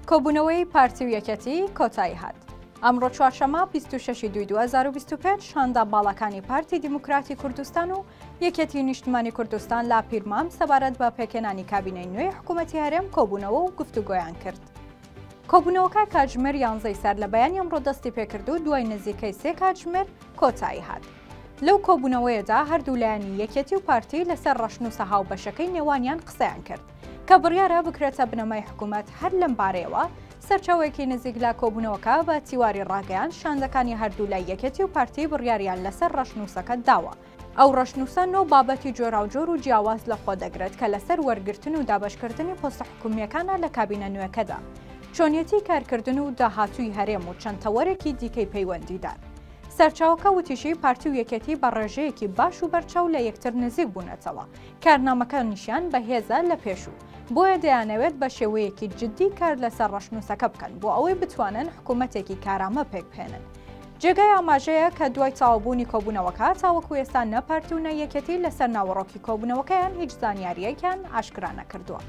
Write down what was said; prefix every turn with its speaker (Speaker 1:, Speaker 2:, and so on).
Speaker 1: کۆبوونەوەی پارتی و یەکێتی کۆتایی هات. ئەمڕۆ چوارشەممە 26 دوی 2025 شاندە باڵاکانی پارتی دیموکراتی کوردستان و یەکێتی نیشتمانی کوردستان لە پیرمام سەبارەت بە پێکهێنانی کابینەی نوێی حکوومەتی هەرێم کۆبوونەوە و گفتوگۆیان کرد. کۆبوونەوەکە کاتژمێر یانزەی سەر لە بەیانی ئەمڕۆ دەستی پێکرد و دوای نزیکەی سێ کاتژمێر کۆتایی هات. لەو کۆبوونەوەیەدا هەردوو لایەنی یەکێتی و پارتی لەسەر ڕەشنووسە هاوبەشەکەی نێوانیان قسەیان کرد کە بڕیارە بکرێتە بنەمای حکوومەت هەر لەم بارەیەوە سەرچاوەیەکی نزیک لە کۆبوونەوەکە بە تیواری ڕاگەیاند شاندەکانی هەردوولای یەکێتی و پارتی بڕیاریان لەسەر ڕەشنووسەکە داوە. ئەو ڕەشنووسە نۆ بابەتی جۆراوجۆر و جیاواز لە خۆ دەگرێت کە لەسەر وەرگرتن و دابەشکردنی پۆستە حکومییەکانە لە کابینە نوێکەدا، چۆنیەتی کارکردن و داهاتووی هەرێم و چەند تەوەرێکی دیکەی پەیوەندیدار. سەرچاوەکە وتیشی، پارتی و یەکێتی بە ڕێژەیەکی باش و بەرچاو لە یەکتر نزیک بوونەتەوە، کارنامەکانیشیان بەهێزە لە پێشوو، بۆیە دەیانەوێت بە شێوەیەکی جددی کار لەسەر ڕەشنووسەکە بکەن بۆ ئەوەی بتوانن حکوومەتێکی کارامە پێکبهێنن. جێگای ئاماژەیە کە دوای تەواوبوونی کۆبوونەوەکە تاوەکو ئێستا نە پارتی و نە یەکێتی لەسەر ناوەڕۆکی کۆبوونەوەکەیان هیچ زانیارییەکیان ئاشکرا نەکردووە.